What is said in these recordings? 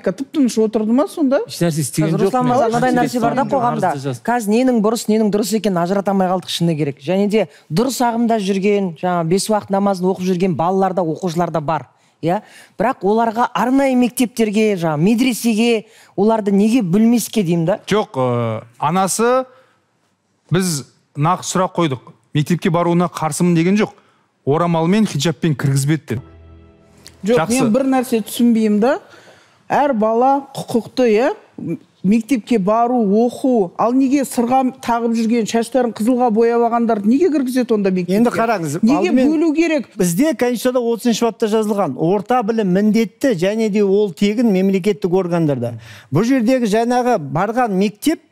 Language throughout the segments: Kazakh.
Тып-тыныш отырды ма сонда? Ешнәрсе істеген жоқ. Руслан мырза, мынадай нәрсе бар да қоғамда. Қазір ненің бұрыс, ненің дұрыс екенін ажырата алмай қалдық, шыны керек. Және де дұрыс ағымда жүрген, жаңа бес уақыт намазын оқып жүрген балалар да, оқушылар да бар. Иә? Бірақ оларға арнайы мектептерге, жаңа медресеге оларды неге бөлмеске деймін да? Жоқ, анасы біз нақ сұрақ қойдық. Мектепке баруына қарсымын деген жоқ. Орамалмен, хиджабпен кіргізбеді деп. Жоқ, мен бір нәрсе түсінбеймін да. Әр бала құқықты, иә, мектепке бару, оқу. Ал неге сырға тағып жүрген, шаштарын қызылға бояп алғандарды неге кіргізеді онда мектепке? Енді қараңыз, неге бөлу керек? Бізде Конституцияда 30-шы бапта жазылған, орта білім міндетті және де ол тегін мемлекеттік органдарда. Бұл жердегі жаңағы барған мектеп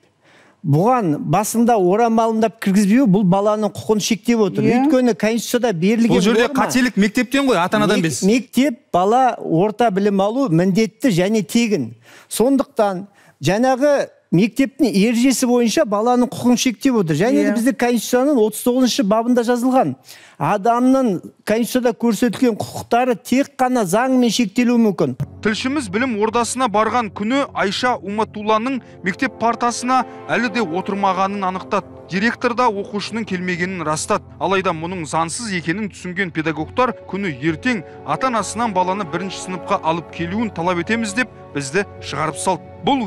бұған басында орамалындап кіргізбеу, бұл баланың құқын шектеп отыр. Өйткені Конституцияда берілген бұл жерде қателік мектептен ғой, ата-анадан емес. Мектеп бала орта білім алу міндетті және тегін. Сондықтан жаңағы мектептің ережесі бойынша баланың құқын шектеп отыр. Және де бізде Конституцияның 39-шы бабында жазылған. Адамның Конституцияда көрсетілген құқықтары тек қана заңмен шектелуі мүмкін. Тілшіміз білім ордасына барған күні Айша Уматулланың мектеп партасына әлі де отырмағанын анықтады. Директор да оқушының келмегенін растады. Алайда мұның заңсыз екенін түсінген педагогтар күні ертең ата-анасынан баланы бірінші сыныпқа алып келуін талап етеміз деп бізді шығарып салды. Бұл